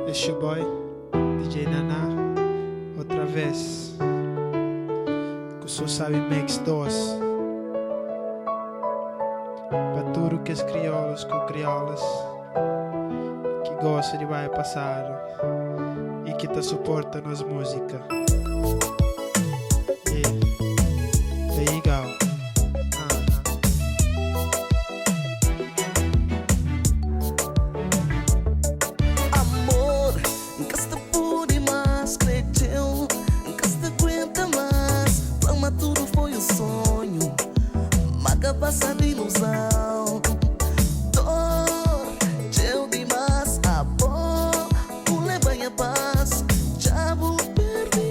It's your boy, DJ Nana, outra vez. Ku So Sabi Mix 2. Pa tudu kes kriolus ku kriolas ki gosta di bai pasadu i ki ta suporta nos múzika. Yeah, there you go. Uh-huh. Amor, N ka sta pode más kre txeu N ka sta guenta más Fla ma tudu foi un sonhu Ma ka pasa di iluzão Dor txeu dimás Abo bu leba nha pas Dja bu perdi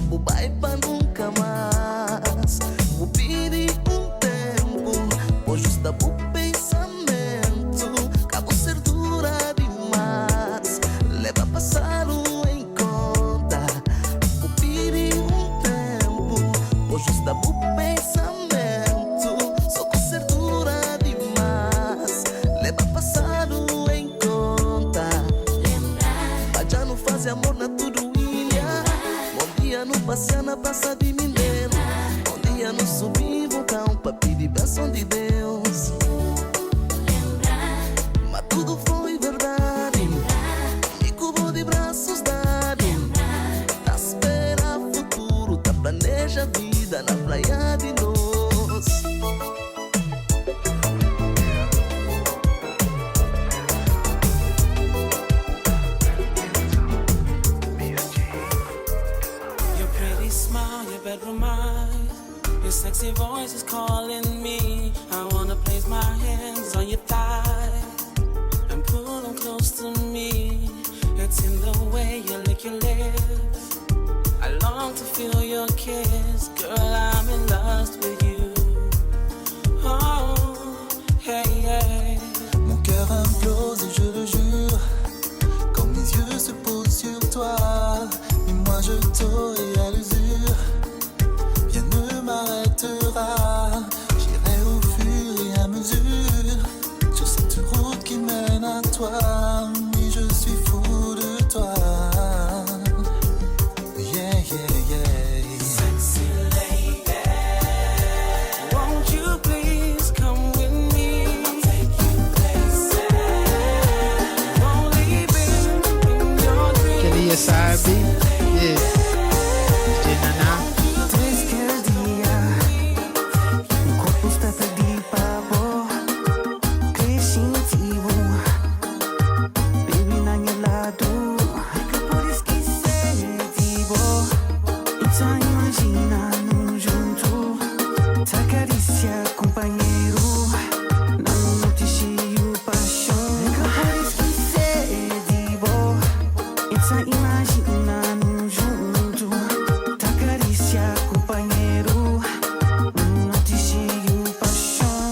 Bu bai pa nunka más Bu pidi un ténpu Pa justa bu pensamentu Ka bu ser dura dimás Leba pasadu en konta Bu pidi un ténpu Pa justa bu pensamentu So ku ser dura dimás Leba pasadu en konta Pa dja nu faze amor na tudu ilha Bom dia nu pasea na prasa di Mindelo Bom dia nu subi vulkão pa pidi benson di Deus Ma tudu foi verdadi Mi ku bo di brasus dadu Ta spera futuru ta planeja vida na praia di nos. Your pretty smile, your bedroom eyes, your sexy voice is calling me. I wanna place my hands on your thighs and pull them close to me. It's in the way you lick your lips. I long to feel your kiss, girl. I'm in lust with you. Oh, hey, hey. Mon cœur implose, je le jure, quand mes yeux se posent sur toi. Mais moi je t'aurai à l'usure, rien ne m'arrêtera. J'irai au fur et à mesure sur cette route qui mène à toi. Mais je suis fou de toi. Yeah. Sexy lady, won't you please come with me? I'll take you places. Only been in your Kel-li é dreams. sabi, yeah. DJ Nana. Tres kel dia Korpu sta pidi pa bo Kre xinti-bu Baby na nha ladu N ka pode skese di bo N ta imajina nu djuntu Ta karisia kunpanheru Na un noti xeiu paxon N ka pode skese di bo N ta imajina nu djuntu Ta karisia kunpanheru Un noti xeiu paxon.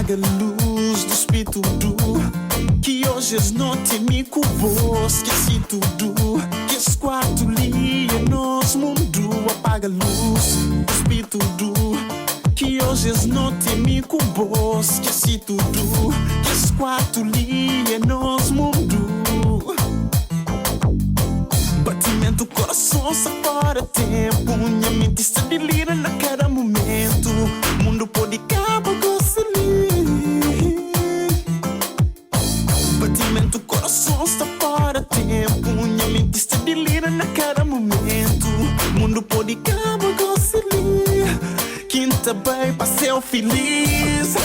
Apaga luz, duspi tudu Ki oji es noti é mi ku bo Skesi tudu Kes kuartu li é nos mundu Apaga luz, duspi tudu Ki oji es noti é mi ku bo Skesi tudu Kes kuartu li é nos mundu Batimentu korason sta fora tempu Nha menti sta dilira na kada momentu Mundu pode kaba gosi li Batimentu korason sta fora tempu Nha menti sta dilira na kada momentu Mundu pode kaba gosi li Ki N ta bai pa séu filis.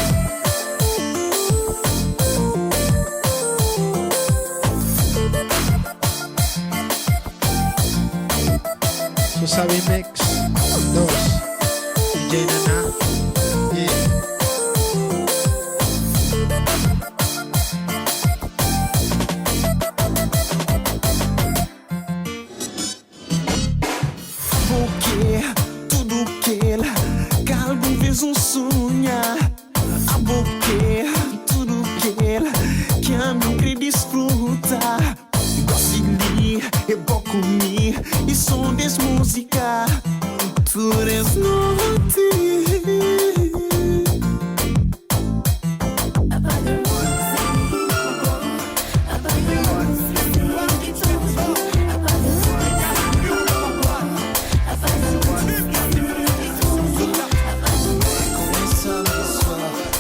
Susabi Mix 2 DJ Nana. Yeah. Bo kê tudu kel ka algun vez un sunha Abo kê tudu kel ki ami N kre disfruta Gosi li é bo ku mi i son des múzika Tudu es noti.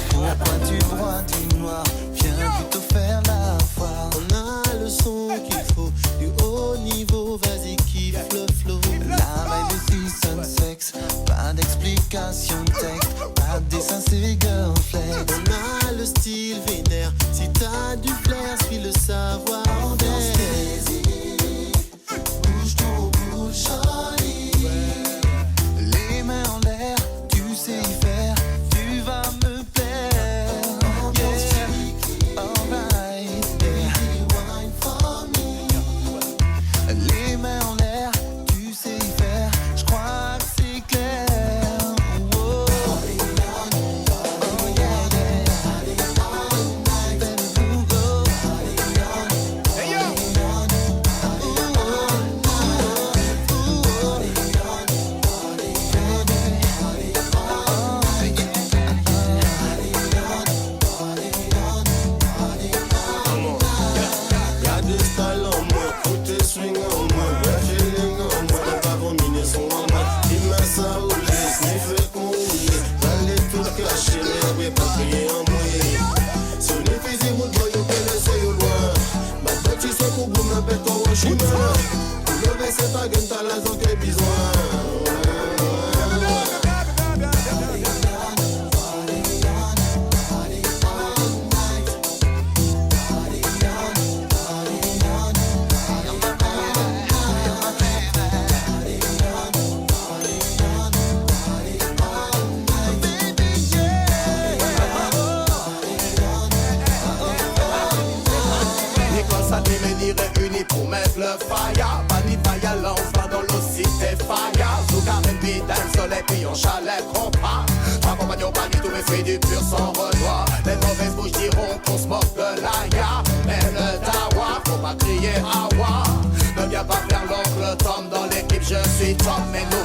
Pourquoi tu broies du noir? Viens plutôt faire la foire. On a le son qu'il faut, du haut niveau, vas-y kiffe le flow. La vibe ici sonne sexe, pas d'explication de texte, pas de dessin, c'est girl flex. On a le style vénère, si t'as du flair, suis le savoir. Bouge ton boule, shawty. Les mains en l'air, tu sais y faire, tu vas me plaire. Yeah, alright, yeah. Wine for me. Les mains en l'air, tu sais y faire, je crois que c'est clair. Oh, oh yeah, yeah. Baby, blue, oh. Y'a des styles en moi, côté swing en moi, ouais feeling en moi, t'as pas combinaison en moi, il met ça au lait, sniffer qu'on roule, allez tout cacher, mais pas crier en moi. Sonny faisait route, boy, yo connaissait yo loin. Ma petit c'est qu'on boum, la bête en chemin. Pour lever cette again, t'as la zone qui est besoin. Nicole Saint-Denis réunis pour mettre le fire. Pas ni violence, pas dans l'eau si t'es fire. Zouk R&B, dancehall et puis on chalet compas. Trois compagnons pas du tout mais fait du pur sans renoir. Les mauvaises bouches diront qu'on se moque de la ya. Mais le dawa, faut pas crier awa. Ne viens pas faire l'oncle Tom dans l'équipe, je suis Tom. Mais nous